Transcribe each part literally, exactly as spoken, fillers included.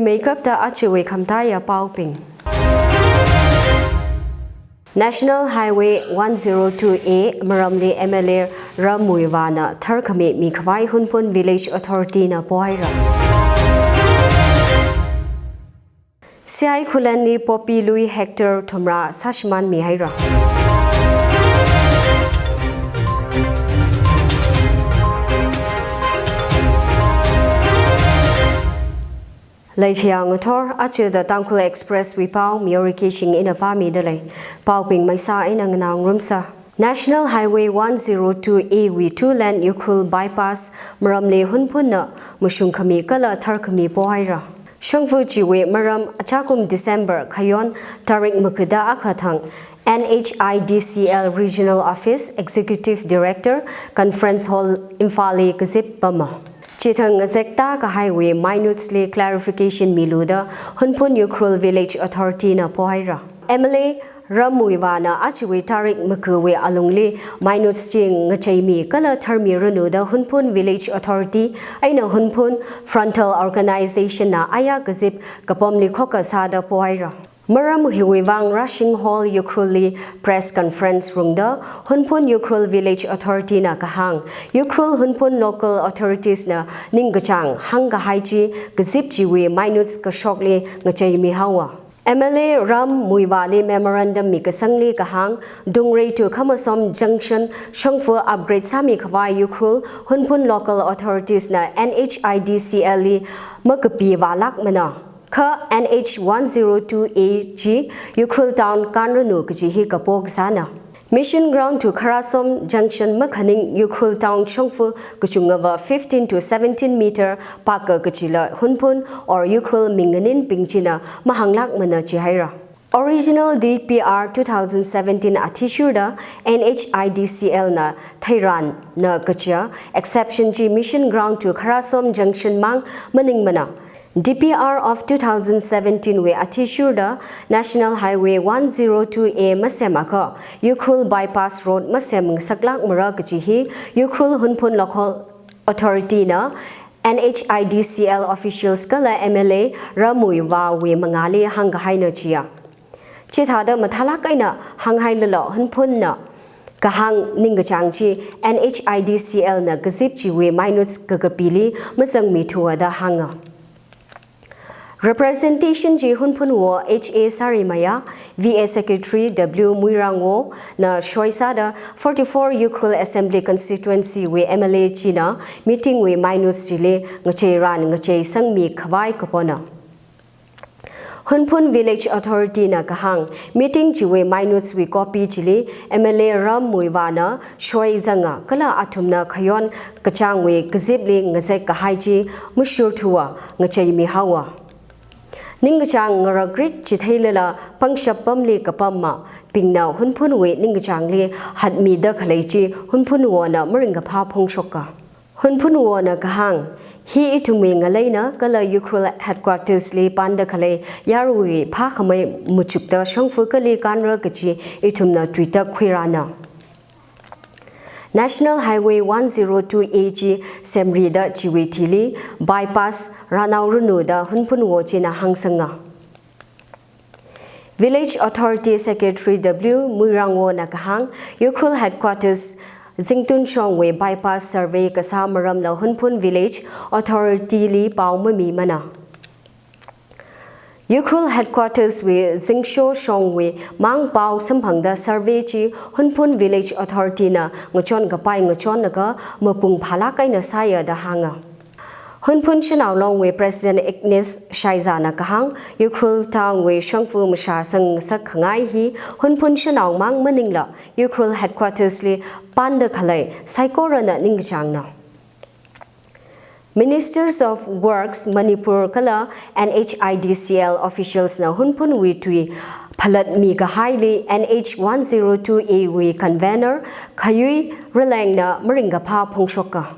Meikapta ajawui khamataiya paobing. National Highway one zero two A maramli M L A Ram Muivahna tharkhami mikhavai Hunphun Village Authority na pohaira. C I Khullenli poppy lui hectare thumrā sāshimān mihaira. Leikhayā ngathor, aja The Tangkhul Express wui pao, Miyori Kishing ina pāmida lei. Paobing maisā eina Nganao Ngarumsa. National Highway one zero two A wui two lane Ukhrul bypass maramli Hunphunna mashungkhami kala tharkhami pohaira. Shongfa chiwui maram achakum December khayon tarik makhada akha thang N H I D C L Regional Office Executive Director Conference Hall Imphalli kazip pama. Chithang ngazek tākahaiwui minutesli clarification miluda Hunphun Ukhrul Village Authority na pohaira. M L A Ram Muivahna ajawui tarik makhawui alungli minutes chi ngacheimi kala tharmiranu da Hunphun Village Authority eina Hunphun Frontal Organization na aya kazip kapamli khokkha sāda pohaira. Maram hiwui vang Rashing Hall Ukhrulli press conference rungda Hunphun Ukhrul Village Authority na kahāng, Ukhrul Hunphun local authorities na ningkachāng hāngkahai chi kazip chiwui minutes kashokli ngacheimi haowa. M L A Ram Muivahli memorandum mikasangli kahāng, Dungrei to Khamasom Junction shongfa upgrade sāmikhavai Ukhrul Hunphun local authorities na N H I D C L li makapivalākmana. Kha N H one zero two A chi Ukhrul Town kānranu kaji hi kapo kasāna. Mission Ground to Kharasom Junction makhaning Ukhrul Town shongfa kachungava fifteen to seventeen meter paka kachila Hunphun or Ukhrul minganinbing china mahānglākmana chihaira. Original D P R two thousand seventeen athishurda N H I D C L na theiranna kachiya exception chi Mission Ground to Kharasom Junction mang maningmana. D P R of two thousand seventeen wui athishurda National Highway one zero two A masemakha Ukhrul Bypass Road masem ngasaklākmara kaji hi Ukhrul Hunphun Local Authority na N H I D C L officials kala M L A Ram Muivahwui mangāli hāngkahaina chiya. Chithāda mathālāk eina hānghailala Hunphunna kahāng ningkachāng chi N H I D C L na kazip chiwui minutes kakapili mazangmithua da hānga. Representation chi Hunphun Wo H A Sarimaya, V A Secretary W Muirangwo na shoisāda forty-four Ukhrul Assembly Constituency wui M L A china meeting wui minutes chili ngacheiran ngacheisangmikhavai kapona. Hunphun Village Authority na kahāng, meeting chiwui minutes wui copy chili M L A Ram Muivahna shoizanga kala athumna khayon kachāngwui kazipli ngazek kahai chi mashurthua ngacheimi haowa. Ningkachāng ngarakrik chitheilala pangshap pamli kapammabingna Hunphunwui ningkachāngli hatmida khalei chi Hunphun Wona maringkaphā phongshoka. Hunphun Wona kahāng, hi ithumwui ngaleina kala Ukhrul Headquarters li panda khalei yaruiwui phākhamei machukta shongfa kali kānra kaji ithumna tuitak khuirana. National Highway one zero two A chi semrida chiwui thili bypass rānaoranu da Hunphun Wo china hāngsanga. Village Authority Secretary W Muirangwo na kahāng, Ukhrul Headquarters Zingtun shongwui bypass survey kasā maramla Hunphun Village Authority li pao mamimana. Ukhrul Headquarters wui Zingsho shongwui mang pao samphangda survey chi Hunphun Village Authority na ngachon kapai ngachonlaga mapung phālāk eina sāya da hānga. Hunphun Shanao Long wui President Agnes Shaiza na kahāng, Ukhrul Town wui shongfa mashāsang ngasakkhangai hi Hunphun Shanao mang maningla Ukhrul Headquarters li panda khalei saikorana ningkachāngna. Ministers of Works Manipur kala N H I D C L officials na Hunphunwui tui phalatmi kahaili N H one zero two A wui convener Khayui Raleng na maringkaphā phongshoka.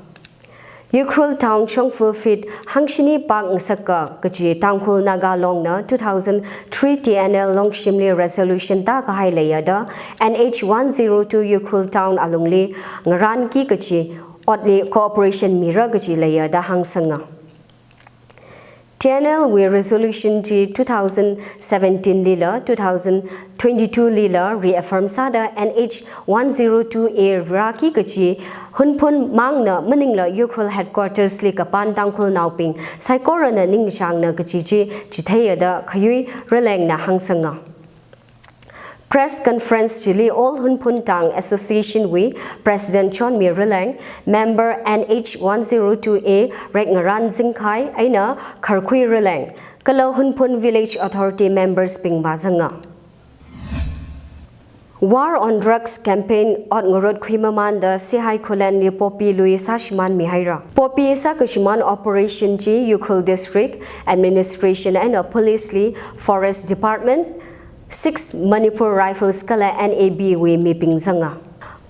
Ukhrul Town shongfa feet hangshini pak ngasaka kaji Tangkhul Naga Long na two thousand three T N L Longshimli resolution tākahai leiya da N H one zero two Ukhrul Town alungli ngaranki kaji otli cooperation mira kaji leiya da hāngsanga. K N L wui resolution chi two thousand seventeen lila two thousand twenty-two lila reaffirm sāda N H one zero two A rāki kachi Hunphun mangna maningla Ukhrul headquarters li kapan Tangkhulnaobing saikorana ningchāngna kachi chi chitheiya da Khayui Ralengna hāngsanga. Press conference chili All Hunphun Tang Association wui President Chonmi Raleng, member N H one zero two A Rekngarān Zingkhai eina Kharkhui Raleng, kala Hunphun Village Authority members bing vāzanga. War on Drugs campaign ot ngarut khuimamanda Sihai Khullen li poppy lui sāshimānmihaira. Poppy sākashimān operation chi Ukhrul District Administration eina Police li Forest Department, six Manipur Rifles kala N A B wui mibing zanga.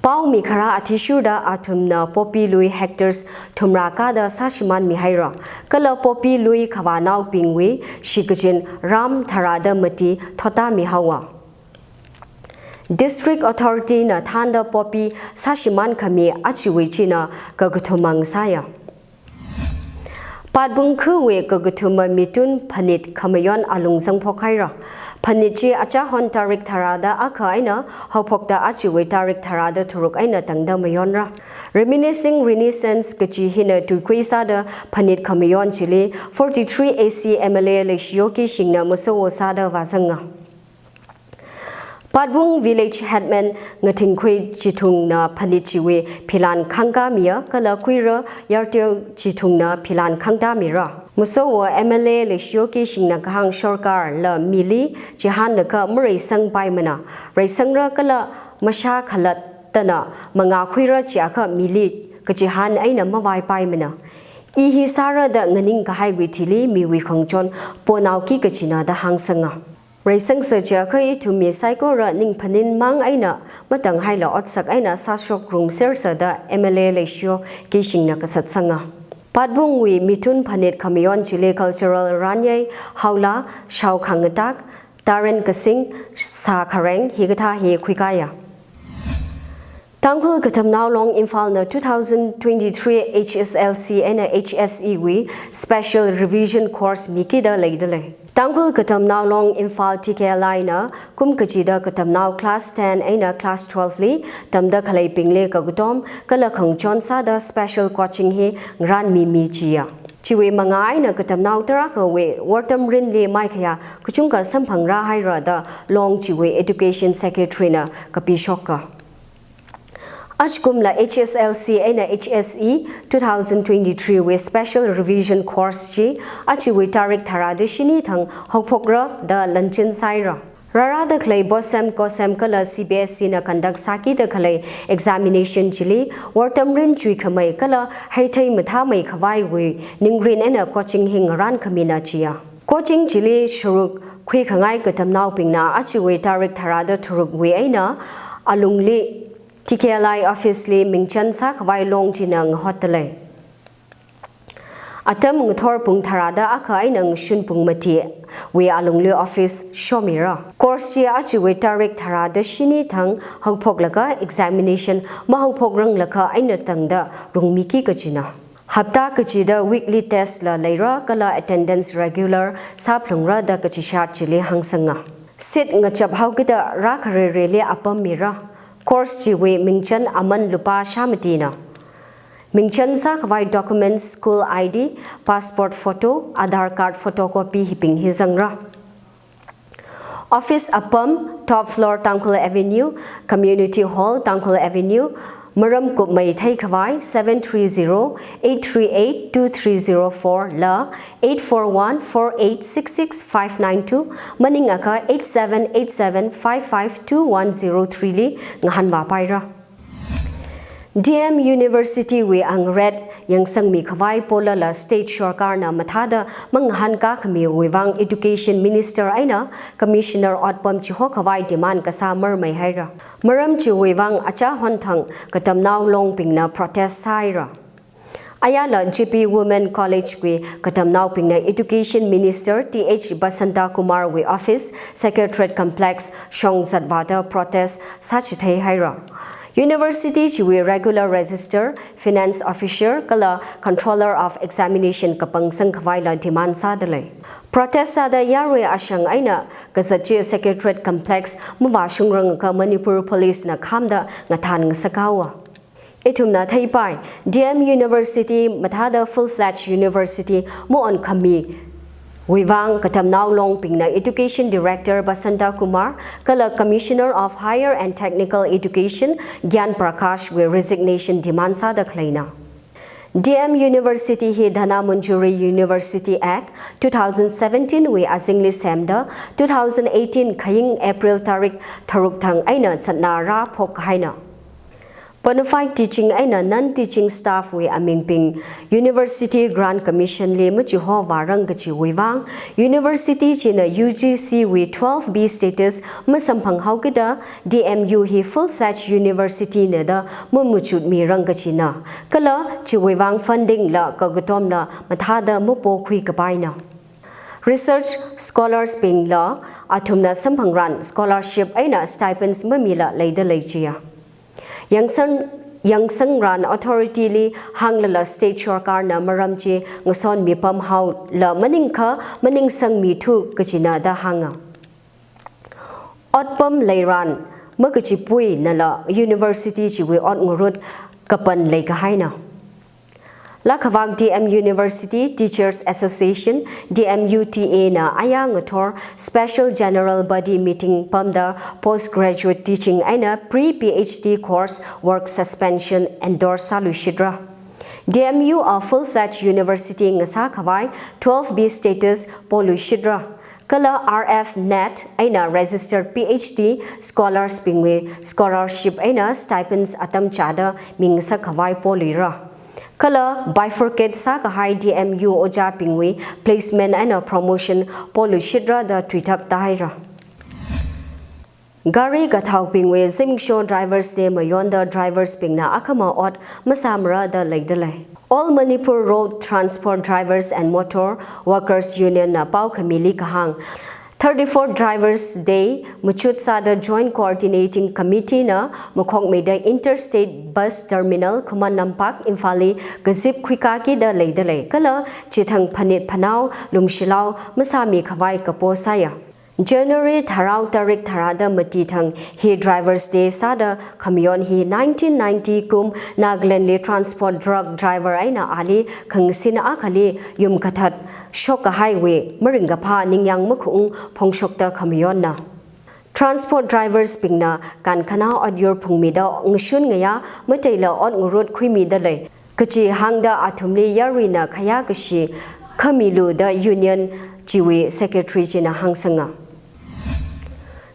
Pao mikharā athishurda athumna poppy lui hectares thumrā kāda sāshimānmihaira. Kala poppy lui khavānaobingwui shikachin ram tharāda mati thotamihaowa. District Authority na thānda poppy sāshimānkhami achiwui china kakathuma sāya. Patbung khawui kakathuma mitun phanit khamayon alung zangphokhaira. Phanit chi achahon tarik tharāda akha eina haophokta achiwui tarik tharāda tharuk eina tangda mayonra. Reminiscing Renaissance kachi hina tuikui sāda phanit khamayon chili forty-three A C M L A Leishiyo Kishingna masowo sāda vāzanga. Patbung Village Headman Ngathingkhui Chithungna phanit chiwui philan khangkāmiya kala Kuira Yarteo Chithungna philan khangtāmira. Masowo M L A Leishiyo Kishingna kahāng sorkarla mili chihānlaga mareisangpaimana, reisangra kala mashā khalattana mangā khuira chiakha mili kachihān eina mavaipaimana. I hi sāra da nganingkahaiwui thili miwui khangachon ponaoki kachina da hāngsanga. Reisangsa chiakha ithum mi saikora ningphaning mang eina matanghaila otsak eina sāshok rungsersa da M L A Leishiyo Kishingna kasatsanga. Patbungwui mitun phanit khamayon chili cultural ranyei, haola, shao khangatak, taren kasing, sā khareng hikathā hi khuikāya. Tangkhul Katamnao Long Imphalna two thousand twenty-three H S L C eina H S E wui special revision course mikida leidalei. Tangkhul Katamnao Long Imphal T K L I na kum kachida katamnao class ten eina class twelve li tamda khaleibingli kakatom kala khangachon sāda special coaching hi ngarānmimi chiya. Chiwui mangā eina katamnao tarākhawui wortam rinli maikhayā kachungkha samphangrāhaira da long chiwui Education Secretary na kapishoka. Achikumla H S L C eina H S E two thousand twenty-three wui special revision course chi achiwui tarik tharāda shini thang haophokra da lanchin sāhaira. Rārāda khalei BOSEM, COHSEM kala C B S E na conduct sākida khalei examination chili wortam rin chuikhamei kala heithei mathāmeikhavaiwui ningrin eina coaching hi ngarānkhamina chiya. Coaching chili sharuk khuikhangai katamnaobingna achiwui tarik tharāda tharukwui eina alungli T K L I office li mingchan sākhavai long china ngahotdalei. Atam ngathor pung tharāda akha eina ngashun pung matiwui alungli office shomira. Course chi achiwui tarik tharāda shini thang haophoklaga examination mahaophokranglakha eina tangda rungmiki kachina. Hapta kachida weekly test la leira kala attendance regular sāphalungra da kachishat chili hāngsanga. Seat ngachap haokida rākharereli apam mira. Course chiwui mingchan aman lupā shāmatina. Mingchan sākhavai documents school I D, passport photo, Aadhaar card photocopy hibing hi zangra. Office apam, top floor Tangkhul Avenue, Community Hall Tangkhul Avenue, maram kupmei theikhavai seven three zero, eight three eight, two three zero four la eight four one, four eight six six, five nine two, maningakha eight seven eight seven, five five two one zero three li ngahānvāpaira. D M University wui angret yangsangmikhavai polala state sorkarna mathāda mangahānkākhamiwui vang Education Minister eina Commissioner otpam chihokhavai demand kasā marmeihaira. Maram chiwui vang achahon thang katamnao longbingna protest sāhaira. Ayala J P Women College wui katamnaobingna Education Minister T H Basanta Kumar wui office, Secretariat Complex shong zatvāda protest sāchitheihaira. University chiwui regular registrar, finance officer, kala controller of examination kapangsang khavaila demand sādalei. Protest sāda yarui ashang eina kazat chi Secretariat Complex mavāshungrangakha Manipur Police na khamda ngathan ngasakhaowa. Ithumna theipai, D M University mathāda full-fledged university maonkhamiwui vang katamnao longbingna Education Director Basanta Kumar kala Commissioner of Higher and Technical Education Gyan Prakash wui resignation demand sāda khaleina. D M University hi Dhanamanjuri University Act two thousand seventeen wui azingli semda two thousand eighteen khaying April tarik tharuk thang eina zatna rāphok kahaina. Bona fide teaching eina non-teaching staff wui amingbing University Grant Commission li machihovārang kachiwui vang, university china U G C wui twelve B status masamphanghaokida D M U hi full-fledged university na da mamachutmirang kachina. Kala chiwui vang funding la kakatomla mathāda mapokhui kapaina. Research scholars bingla athumna samphangran scholarship eina stipends mamila leidalei chiya. Yangsang, yangsangran authority li hānglala state sorkarna maram chi ngasonmi pamhaola maningkha maningsangmithu kachina da hānga. Otpam leiran makachipuinala university chiwui ot ngarut kapan leikahaina. Lakhavak D M University Teachers Association, D M U T A na aya ngathor Special General Body Meeting pamda postgraduate teaching eina pre-P H D course work suspension endorse sāluishitra. D M U a full-fledged university ngasā khavai twelve B status poluishitra. Kala R F net eina registered P H D scholars bingwui scholarship eina stipends atam chāda mingasak khavai poluira. Kala bifurcate sākahai D M U ojābingwui placement eina promotion poluishitra da thuithak tahaira. Gari kathaobingwui zimiksho Drivers Day mayonda drivers bingna akhama ot masāmara da leidalei. All Manipur Road Transport Drivers and Motor Workers Union na pao khamili kahāng, thirty-fourth Drivers Day machut sāda Joint Coordinating Committee na makhokmeida Interstate Bus Terminal Khuman Nampak Imphal li kazip khuikaki da leidalei. Kala chithang phanit phanao lumshilao masāmi khavai kapo sāya. January tharao tarik tharāda mati thang hi Drivers Day sāda khamayon hi nineteen ninety kum Nagaland li transport truck driver eina ali khangasin akhali yum kathat shokkahaiwui maringkaphā ningyāng makhaung phongshokta khamayonna. Transport drivers bingna kankhanā otyur phungmida ngashun ngayā mateila ot ngarut khuimidalei kachi hāngda athumli yaruina khayā kashi khamilu da union chiwui secretary china hāngsanga.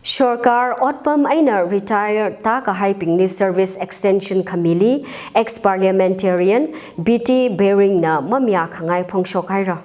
Sorkar otpam eina retire tākahaibingli service extension khamili ex-parliamentarian B T Behring na mamayā khangai phongshok haira.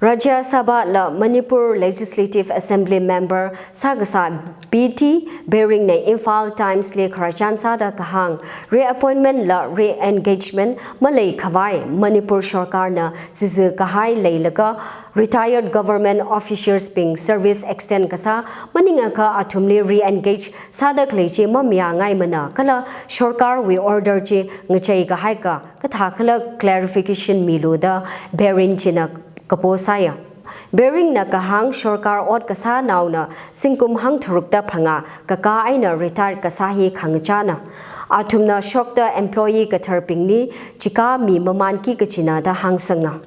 Rajya Sabha la Manipur Legislative Assembly member sākasā B T Behring na Imphal Times li khararchan sāda kahāng, reappointment la re-engagement malei khavai Manipur sorkarna zizi kahai leilaga retired government officials bing service extend kasā maningakha athumli re-engage sāda khalei chi mamayāngaimana kala sorkarwui order chi ngachei kahai ka kathākhala clarification milu da Behring china kapo sāya. Behring na kahāng sorkar ot kasānaona zingkum hangtharukta phangā kakā eina retire kasā hi khangachāna. Athumna shokta employee katharbingli chikā mi mamanki kachina da hāngsanga.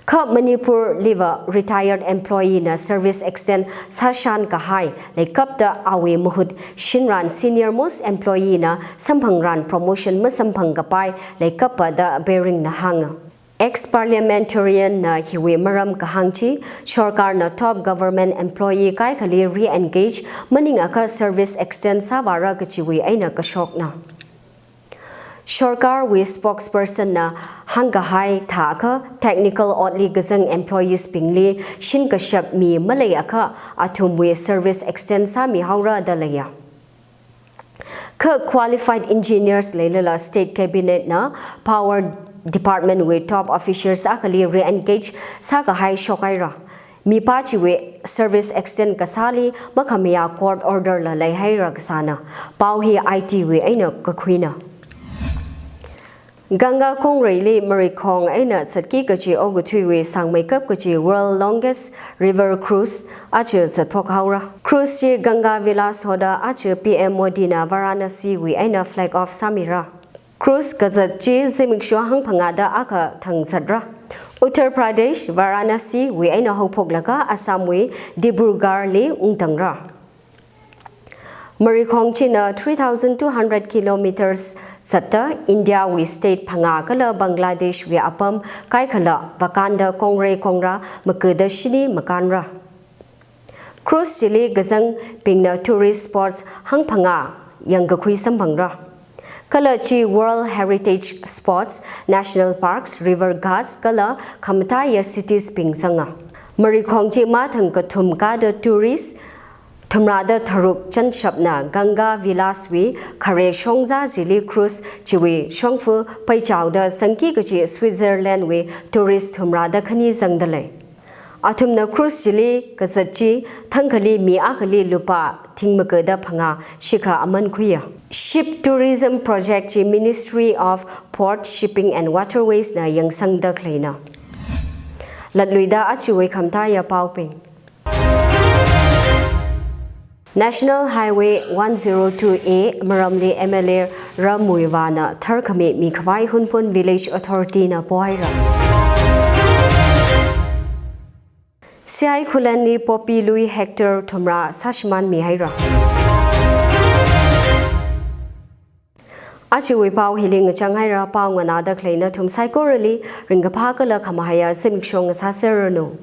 Kha Manipur liva retired employee na service extend sāshan kahai leikapta awui mahut shinran senior most employee na samphangran promotion masamphang kapai leikapa da Behring na hānga. Ex-parliamentarian na hiwui maram kahāng chi, sorkarna top government employee kaikhali re-engage maningakha service extend sāvāra kachiwui eina kashokna. Sorkarwui spokesperson na hāngkahai thākha technical otli kazang employees bingli shinkashap mi maleiakha athumwui service extend sāmihaora da leiya. Kha qualified engineers leilala state cabinet na power department wui top officials akhali re-engage sākahai shokhaira. Mipā chiwui service extend kasāli makhamayā court order la leihaira kasāna. Pao hi I T wui eina kakhuina. Ganga kongreili marikhong eina zatki kaji okathuiwui sāngmeikap kaji World Longest River Cruise aja zatphok haora. Cruise chi Ganga Vilas hoda aja P M Modi na Varanasi wui eina flag off sāmira. Cruise kazat chi zimiksho hangphangāda akha thang zatra. Uttar Pradesh, Varanasi wui eina haophoklaga Assam wui Dibrugarh li ungtangra. Marikhong china three thousand two hundred kilometers zatta India wui state phangā kala Bangladesh wui apam kaikhala vakanda kongrei kongra makada shini makanra. Cruise chili kazangbingna tourist spots hangphangā yangkakhui samphangra. Kala chi World Heritage Spots, National Parks, River Ghats kala khamataiya cities bing zanga. Marikhong chi mathang kathum kada tourist thumrada tharuk chanshapna Ganga Vilas wui khare shongza chili cruise chiwui shongfa paichaoda zangki kaji Switzerland wui tourist thumrada khani zangda lei. Athumna cruise chili kazat chi thangkhali mi akhali lupā thing makada phangā shikha aman khuiya. Ship tourism project chi Ministry of Port, Shipping and Waterways na yangsangda khaleina. Latluida achiwui khamataiya paobing. National Highway one zero two A maramli M L A Ram Muivahna tharkhami mikhavai Hunphun Village Authority na pohaira. C I Khullenli poppy lui hectare thumra sāshimān mihaira. Achiwui pao hili ngachang haira, pao nganāda khalei nathum saikorali ringkaphā kala khamahaiya zimiksho ngasāserranu.